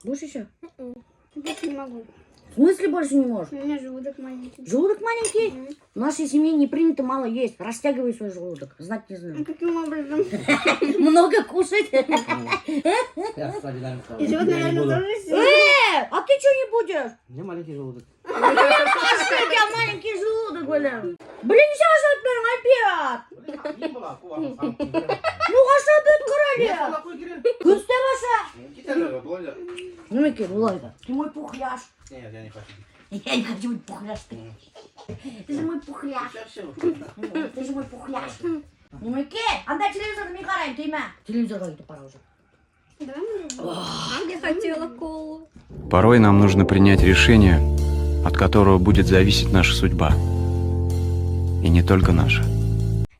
Будешь еще? Больше не могу. В смысле больше не можешь? У меня желудок маленький. Желудок маленький? В нашей семье не принято мало есть. Растягивай свой желудок. Знать не Ну, знаю. каким образом? Много кушать. Я солидарен с тобой. И живот, Я не наверное, буду. тоже сильный. А ты что не будешь? У меня маленький желудок. А что у тебя маленький желудок, блин? Блин, нисек ашап бөттөң, Альберт? Ну, ашап бөт әле. Көсләп аша. Нимәкәй, улай ҙа. Ты мой пухляш. Нет, я не хочу. Я не хочу быть пухляш. Ты же мой пухляш. Ты же мой пухляш. Нимәкәй, анда телевизорҙы мин ҡарайым, теймә. Телевизорға китеп бара уже. Давай мы Я хотела колу. Порой нам нужно принять решение, от которого будет зависеть наша судьба. И не только наша.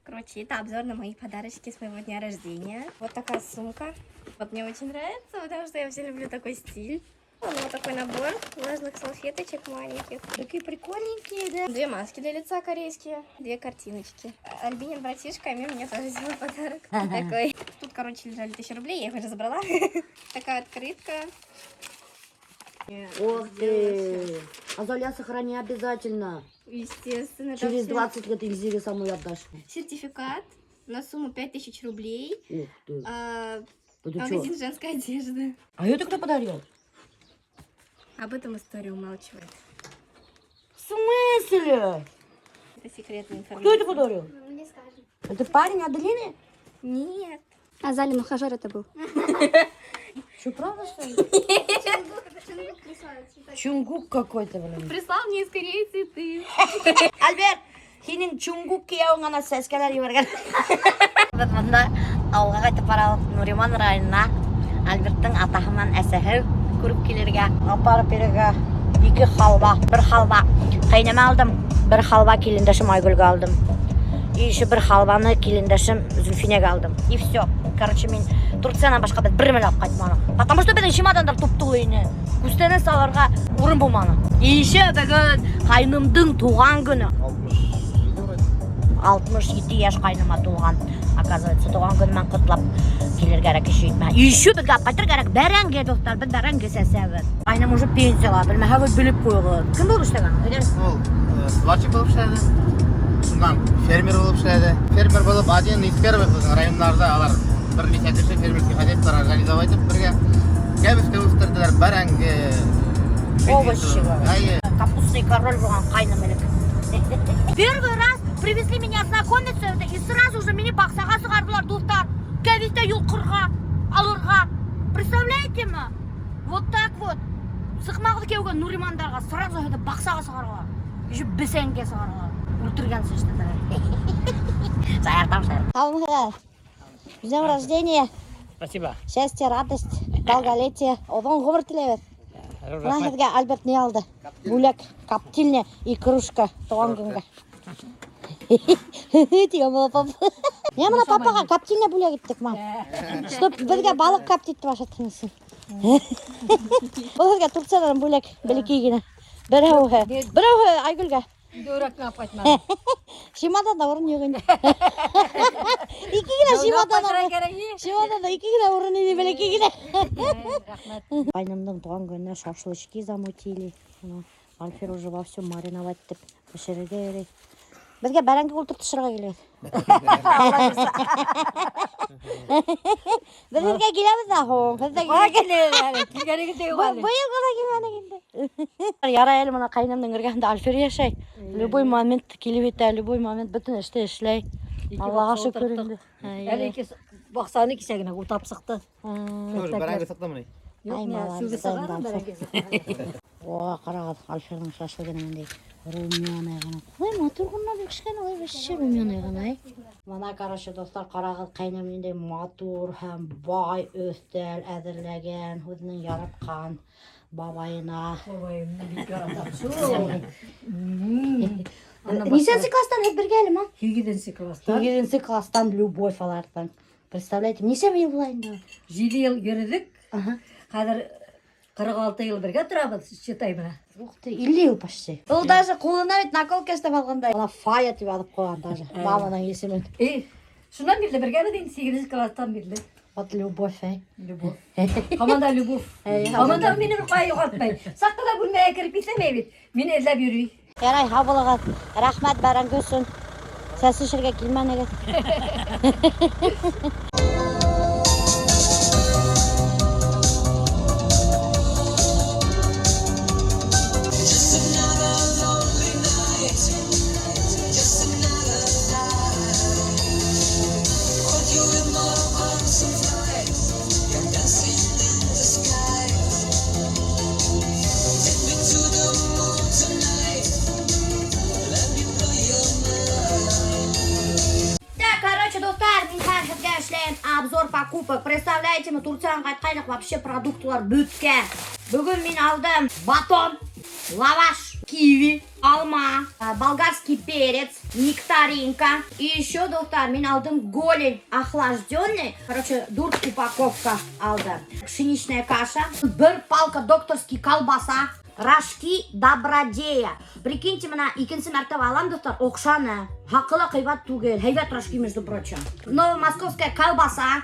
Короче, это обзор на мои подарочки с моего дня рождения. Вот такая сумка. Вот мне очень нравится, потому что я вообще люблю такой стиль. Вот такой набор влажных салфеточек маленьких. Такие прикольненькие, да? Две маски для лица корейские, две картиночки. Альбинин братишка, Амир мне тоже сделал подарок. Такой. Тут, короче, лежали 1000 рублей, я их уже забрала. Такая открытка. Ох ты! Азалия, сохрани обязательно. Естественно. это Через всё. 20 лет Эльзире самой отдашь. Сертификат на сумму 5000 рублей. Ух ты. Это чё? Магазин женской одежды. А это кто подарил? Об этом история умалчивает. В смысле? Это секретная информация. Кто это подарил? Мы не скажем. Это парень Аделины? Нет. Азалин ухажер это был. Что, правда, что ли? Чунгук прислал цветочки. Чунгук какой-то, блин. Прислал мне из Кореи цветы. Альберт, һинең Чунгук кейәүең ана сәскәләр ебәргән. Беҙ бында ауылға ҡайтып барабыҙ, Нуриман районына Альберттың атаһы менән әсәһе күреп килергә. Апарып бирергә ике халва, бер халва ҡәйнәмә алдым, бер халва килендәшем Айгөлгә алдым. И еще бер халваны килендәшем Зөлфинәгә алдым. И все. Короче, мин Турциянан башҡа беҙ бер нәмә лә алып ҡайтманыҡ. Потому что беҙҙең чемодандар туп-тулы ине. Күстәнәс алырға урын булманы. И еще бөгөн ҡайнымдың тыуған көнө. 67 йәш ҡайныма тулған. Оказывается, тыуған көнө менән ҡотлап килер кәрәк еще етмәһә. Еще беҙгә алып ҡайтыр кәрәк бәрәңге, дуҫтар, беҙ бәрәңге сәсәбеҙ. Ҡайным уже пенсияла, белмәһәгеҙ белеп ҡуйығыҙ. Кем булып эшләгән? Әйҙә. Ул сварщик булып эшләне. Шунан фермер булып эшләне. Фермер булып один из первых беҙҙең райондарҙа улар бер нисә кеше фермерский хозяйстволар организовать итеп бергә кәбеҫтә үҫтерҙеләр, бәрәңге, Овощи. Әйе. Капустный король булған ҡайным элек. Первый раз привезли меня знакомиться и сразу же мине баҡсаға сығарҙылар, дуҫтар. Кәбеҫтә йолҡорға, алырға. Представляете ме? Вот так вот. Сыҡмағыҙ кейәүгә Нуримандарға сразу это баҡсаға сығарҙылар. Еще бесәнгә сығарҙылар. Үлтергәнсе эшләделәр. Шаяртам, шаяртам. С днем рождения! Спасибо. Счастья, радость, долголетие. Оҙон ғүмер теләйбеҙ. Бына һеҙгә Альберт ни алды? Бүләк, коптильня и кружка тыуған көнгә. Тигән була папа. Мин бына папаға коптильня бүләк иттек, мам. Чтоб беҙгә балыҡ коптить итеп ашатһын өсөн. Был һеҙгә Турциянан бүләк, бәләкәй генә. Берәүһе, берәүһе Айгөлгә. Дөрәкне алып ҡайтманы. Чемоданда урын юҡ инде. Ике генә чемодан. Чемоданда ике генә урын ине, бәләкәй генә. Рәхмәт. Ҡайнымдың тыуған көнөнә шашлычки замутили. Бына Альфир уже вовсю мариновать итеп бешерергә йөрөй. Беҙгә бәрәңге ултыртышырға килегеҙ. Беҙ һеҙгә киләбеҙ ҙә һуң. Һеҙ ҙә Килегеҙ әле, килгәнегеҙ ҙә юҡ әле. Быйыл ғына килмәнек инде. Ярай әле бына ҡайнымдың эргәһендә Альфир йәшәй. Любой момент килеп етә, любой момент бөтөн эште эшләй. Ике Аллаға баҡса шөкөр ултырттыҡ. инде. Әле ике баҡсаны кисә генә утап сыҡты. Тоже бәрәңге сыҡтымы ни? Юҡ, Ай, мин молодец, сүбе сығарҙым Альфир. бәрәңге. О, ҡарағыҙ, Альфирҙың шашлыгы ниндәй румяный ғына. Ой, матур ғына бешкән, ой, вообще румяный ғына. Ай. Бына, короче, дуҫтар, ҡарағыҙ, ҡәйнәм ниндәй матур һәм бай өҫтәл әҙерләгән, үҙенең яратҡан бабайына. Бабайымды бик яратам шул. Нисәнсе кластан һеҙ бергә әле, мам? Һигеҙенсе кластан. Һигеҙенсе кластан любовь уларҙың. Представляете, нисә йыл була инде? 7 йыл йөрөҙөк. Ага. Хәҙер 46 йыл бергә торабыҙ, считай бына. Ух ты, 50 йыл почти. Ул даже ҡулына бит наколка эшләп алған да. Бына Фая тип яҙып ҡуйған даже. Маманың исемен. И, шунан бирле бергәбеҙ инде, 8 кластан бирле. Вот любовь, әй. Любовь. Һаман да любовь. Һаман да мине бер ҡайҙа юғалтмай. Саҡ ҡына бүлмәгә кереп китмәй бит. Мине эҙләп йөрөй. Ярай, һау булығыҙ. Рәхмәт бәрәңге өсөн. Сәсешергә килмәнегеҙ. Так, короче, дуҫтар, мин хәҙер һеҙгә эшләйем обзор покупок. Представляете, мы Турциянан ҡайтҡайныҡ, вообще продуктлар бөткән. Бөгөн мин алдым батон, лаваш, киви, алма, болгарский перец, нектаринка. И еще, дуҫтар, мин алдым голень охлажденный. Короче, дүрт упаковка алдым. Пшеничная каша, бер палка докторский колбаса, рожки Добродея. Прикиньте, бына икенсе мәртәбә алам, дуҫтар, оҡшаны. Хаҡы ла ҡыйбат түгел. Һәйбәт рожки, между прочим. Новомосковская колбаса.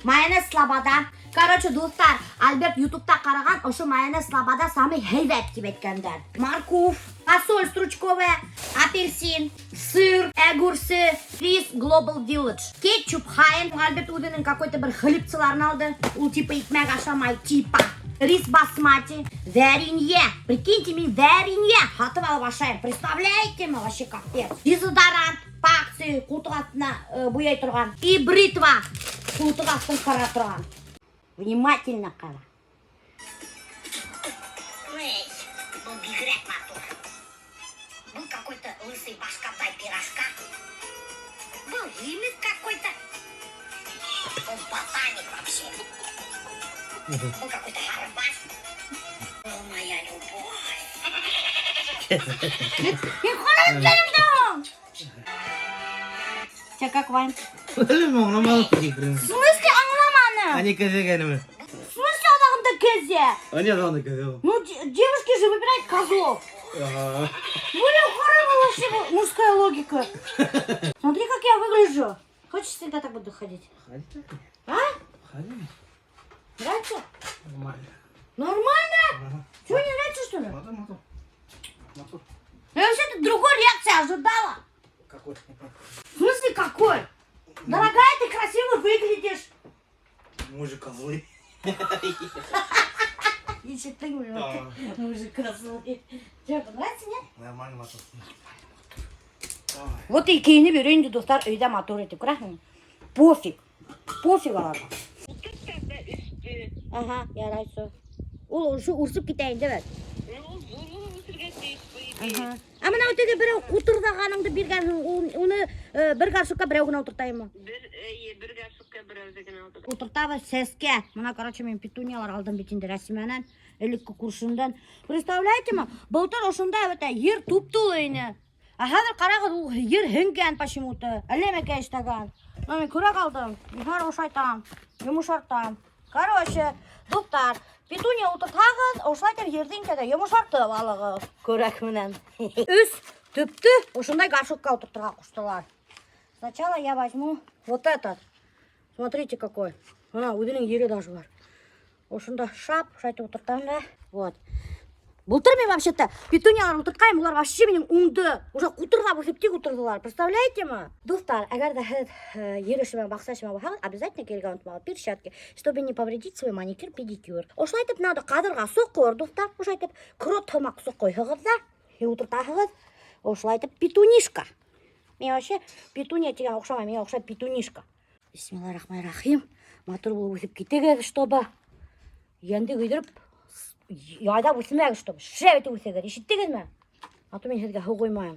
Майонез Слобода. Короче, дуҫтар, Альберт Ютубта ҡараған, ошо майонез Слобода самый һәйбәт тип әйткәндәр. Морковь, фасоль стручковая, апельсин, сыр, огурцы, рис Global Village. Кетчуп Хайнц. Альберт үҙенең какой-то бер хлебцыларын алды. Ул типа икмәк ашамай, типа. Рис басмати, варенье. Прикиньте, мин варенье һатып алып ашайым. Представляете ме, вообще капец. Дезодорант по акции ҡултыҡ аҫтына буяй торған. И бритва ҡултыҡ аҫтын ҡыра торған. Внимательно ҡара. Эй, был бигерәк матур. Был какой-то лысый башкатай пирожка. Был һимеҙ какой-то. Он ботаник вообще. Был какой-то арбаш. О, моя любовь. Һин. Тебя как, Вань? Белмәйем, аңламаным. В смысле аңламаным? Ани кәзәгәнеме? В смысле аҙағында кәзә? Ани аҙағында кәзә. Ну, девушки же выбирают козлов. Блин, хорошая вообще мужская логика. Смотри, как я выгляжу. Хочешь, всегда так буду ходить? А? Нравится? Нормально. Нормально? Чего, не нравится, что ли? Матур, матур. Матур. Я вообще-то другой реакции ожидала. Какой? В смысле какой? Дорогая, ты красиво выглядишь. Мы же козлы. Еще ты, мы же козлы. Тебе нравится, нет? Нормально, матур. Вот и кейенеп йөрөй инде, дуҫтар, өйҙә матур итеп, күрәһеңме? Пофиг. Пофиг уларға. Ага, ярай всё. Ул ошо үрсеп китә инде бит. Ага. Ә бына теге берәү ҡутырҙағаныңды биргәнһең, уны бер горшокка берәү генә ултыртайыммы? Бер, эйе, бер горшокка берәүҙе генә ултырт. Ултыртабыҙ сәскә. Бына, короче, мин петуниялар алдым бит инде Рәсимәнән, элекке күршемдән. Представляете ме? Былтыр ошонда бит ер туп-тулы ине. Ә хәҙер ҡарағыҙ, ул ер һеңгән почему-то. Әллә нәмәкәй эшләгән. Бына мин көрәк алдым. Мин ошайтам, йомшартам. Короче, дуҫтар, петуния ултыртһағыҙ, ошолай итеп ерҙең тәҙә йомшартып алығыҙ көрәк менән. Өс төптө ошондай горшокка ултыртырға ҡуштылар. Сначала я возьму вот этот. Смотрите какой. Бына үҙенең ере даже бар. Ошонда шап, ошайтып ултыртам да. Вот. Былтыр мин вообще-то петуниялар ултыртҡайным, улар вообще минең уңды. Уже ҡутырҙап үҫеп тик ултырҙылар. Представляете ме? Дуҫтар, әгәр ҙә һеҙ ер эше менән баҡса эше менән булһағыҙ, обязательно кейергә онотмағыҙ перчатки, чтобы не повредить свой маникюр, педикюр. Ошолай итеп надо ҡаҙырға соҡор, дуҫтар. Ошолай итеп крот һымаҡ соҡойһоғоҙ ҙа, и ултыртаһығыҙ. Ошолай итеп петунишка. Мин вообще петуния тигән оҡшамай, миңә оҡшай петунишка. Бисмиллахиррахманиррахим. Матур булып үҫеп китегеҙ, чтобы йәнде көйҙөрөп яйҙап үҫмәгеҙ, чтобы шәп итеп үҫегеҙ. Ишеттегеҙме? А то мин һеҙгә һыу ҡоймайым.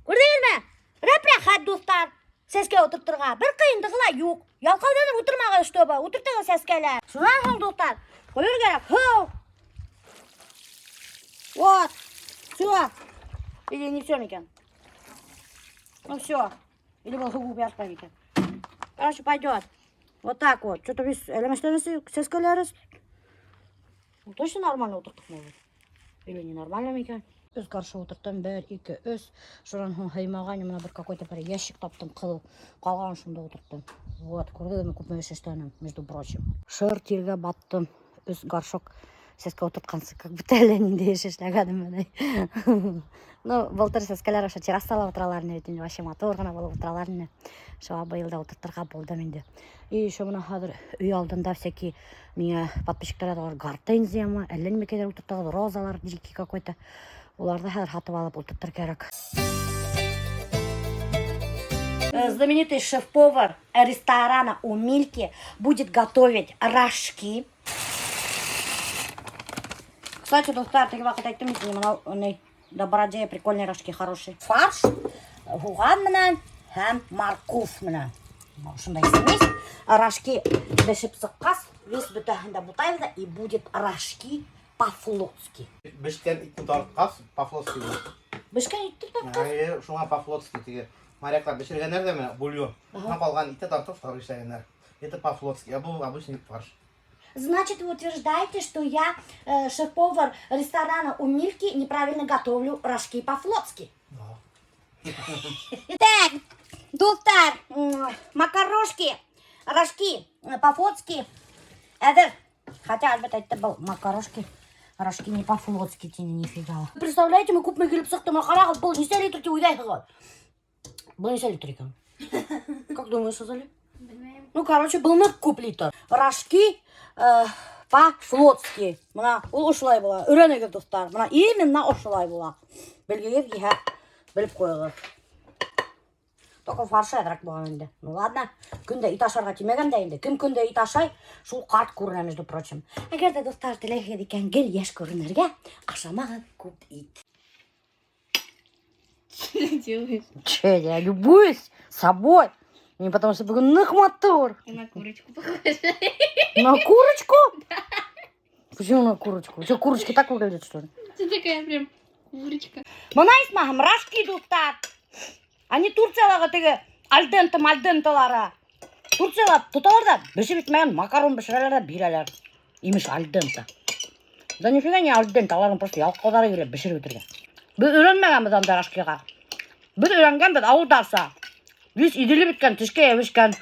Күрҙегеҙме? Рәп-рәхәт, дуҫтар. Сәскә ултыртырға. Бер ҡыйынлығы ла юҡ. Ялҡауланып ултырмағыҙ, чтобы ултыртығыҙ сәскәләр. Шунан һуң, дуҫтар, ҡойор кәрәк һыу. Вот. Все. Или не все микән? Ну все. Или был һыу күп ятмай микән? Короче, пойдет. Вот так вот. Что-то весь сәскәләре. Ну, точно нормально ултырттыҡ мы? Или ненормально микән? Өс горшок ултырттым, бер, ике, өс. Шунан һуң һыймаған, бына бер какой-то бер ящик таптым, ҡыҙыл. Ҡалған шунда ултырттым. Вот, күрҙегеҙме, күпме эш эшләнем, между прочим. Шыр тиргә баттым. Өс горшок сәскә ултыртҡансы, как будто әллә ниндәй эш эшләгәнем менән. Ну, былтыр сәскәләр ошо террасала ултыралар ине бит инде, вообще матур ғына булып ултыралар ине. Шуға быйыл да ултыртырға булдым инде. И еще бына хәҙер өй алдында всякие миңә подписчиктар яҙалар, гортензиямы, әллә нимәкәйҙәр ултырталар, розалар дикий какой-то. Уларҙы хәҙер һатып алып ултыртыр кәрәк. Знаменитый шеф-повар ресторана «У Мильки» будет готовить рожки. Кстати, дуҫтар, теге ваҡыт әйттем бит, бынау ни, Добродея прикольные рожки, хорошие. Фарш, һуған менән һәм морковь менән. Ошондай смесь. Рожки бешеп сыҡҡас, весь бөтәһен дә бутайбыҙ да, и будет рожки по-флотски. Бешкән итте тартҡас, по-флотски була. Бешкән итте тартҡас? Әйе, шуңа по-флотски теге. Моряклар бешергәннәр ҙә менә бульон. Шунан ҡалған итте тартып шулар эшләгәннәр. Это по-флотски, а был обычный фарш. Значит, вы утверждаете, что я, шеф-повар ресторана «У Мильки», неправильно готовлю рожки по-флотски? Да. Так, дуҫтар, макарошки, рожки по-флотски. Әҙер. Хотя, Альберт әйтте, был макарошки, рожки не по-флотски, тине, нифига. Представляете, мы күпме килеп сыҡты, мына ҡарағыҙ, был нисә литр тип уйлайһығыҙ? Был нисә литр икән? Как думаешь, Азалия? Белмәйем. Ну, короче, был ныҡ күп литр. Рожки по-флотски. Бына ул ошолай була. Өйрәнегеҙ, дуҫтар. Бына именно ошолай була. Белгегеҙ килһә, белеп ҡуйығыҙ. Только фаршы әҙерәк булған инде. Ну ладно, көндә ит ашарға тимәгән дә инде. Кем көндә ит ашай, шул ҡарт күренә, между прочим. Әгәр ҙә, дуҫтар, теләйһегеҙ икән гел йәш күренергә, ашамағыҙ күп ит. Что ты делаешь? Че, я любуюсь собой. Не потому что бөгөн ныҡ матур. Ты на курочку похожа. На курочку? Почему на курочку? Что, курочки так выглядят, что ли? Ты такая прям курочка. Бына исмаһам, рожки, дуҫтар. Они Турциялағы теге альденте мальдентелары. Турцияла тоталар ҙа, бешеп етмәгән макарон бешерәләр ҙә бирәләр. Имеш альденте. Да нифига не альденте, уларҙың просто ялҡауҙары килә бешереп бөтөргә. Беҙ өйрәнмәгәнбеҙ ундай рожкиға. Беҙ өйрәнгәнбеҙ ауылдарса. Весь иҙелеп бөткән, тешкә йәбешкән.